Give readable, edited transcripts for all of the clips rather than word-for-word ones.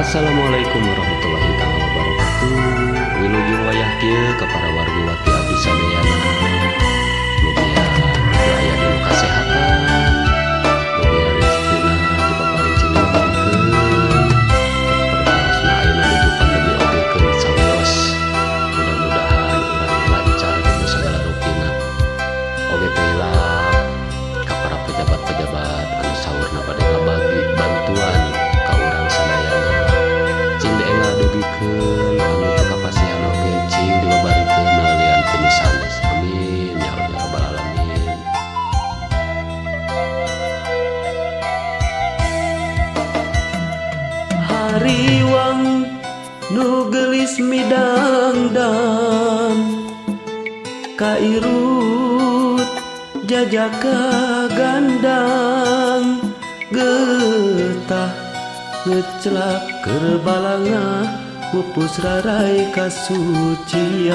Assalamualaikum warahmatullahi taala wabarakatuh. Wilujeng wayah kieu ka para wargi-wargi abdi sadayana. Mugia aya dina kasehatan, mugia rezekina dipaparin cing dibabarikeun. Perkawasna ayeuna nuju pandemi oge keur sawios. Mudah-mudahan urang lancar dina sagala rupina. Oge teh hilap ka para pejabat-pejabat anu saurna bade ngabagi bantuan ka urang sadayana. Cing dienggal dugikeun anu teu kapasihan oge cing dibabarikeun melalui tinu sanes. Amin ya Allah ya rabbal alamin. Hariwang nu geulis midangdang kairut jajaka gandang getah ngecelak keur balanga pupus rarai kasucian.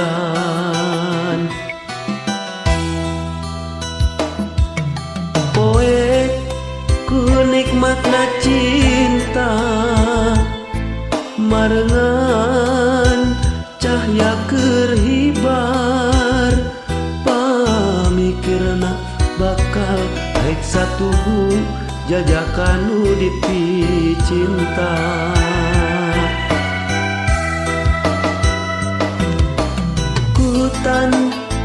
Poe ku nikmatna cinta marengan cahya keur hibar pamikirna bakal rek satuhu jajakan nu dipicinta. Kutan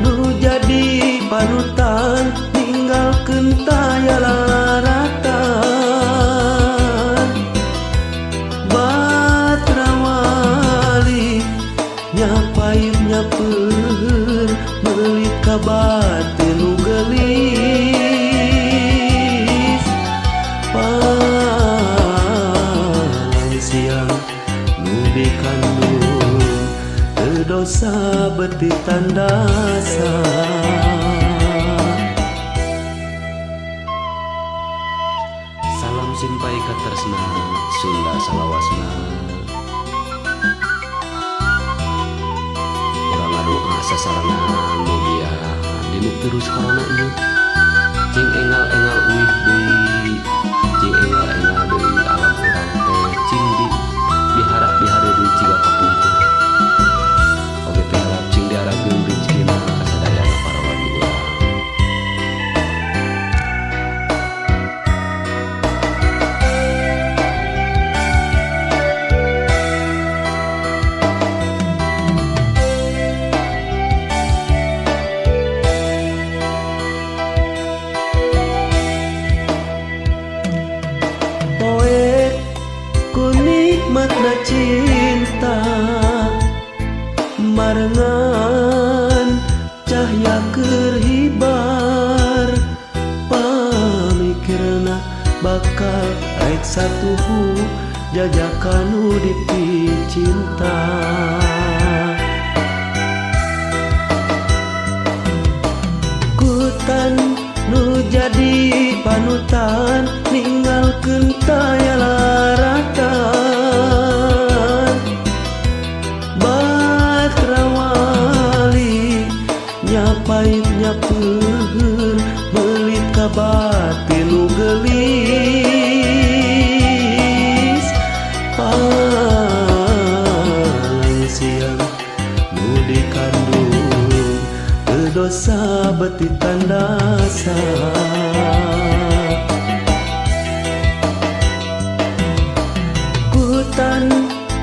nu jadi panutan ninggalkeun taya laratan batra wali nyapait nyapeur meulit ka batin nu geulis. Palang siang nu dikandung teu dosa beuti tandasa. Salam simpai katresna Sunda salawasna. Urang ngadoa sasarengan mugia dinu virus corona ieu cing engal-engal uih deui, cing engal-engal deui alam urang teh cing di diharap dihare deui ciga kapungkur. Oge teh harap cing diarageun rezekina ka sadayana para wargi urang. Poe ku nikmatna cinta marengan cahya keur hibar pamikirna bakal rek satuhu jajakan nu dipicinta. Kutan nu jadi panutan ninggalkeun taya laratan batra wali nyapait nyapeur meulit ka batin nu geulis. Palang siang nu dikandung teu dosa beuti tandasa. Kutan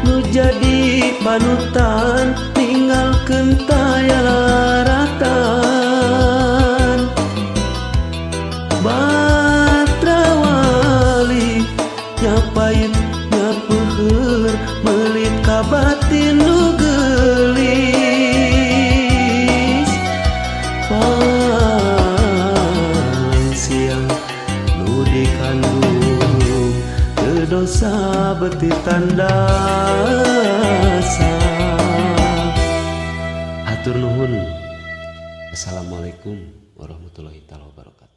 nu jadi panutan ninggalkeun taya laratan batra wali nyapait nyapeur meulit ka batin nu geulis. Palang siang nu dikandung teu dosa beuti tandasa. Hatur nuhun. Assalamualaikum warahmatullahi taala wabarakatuh.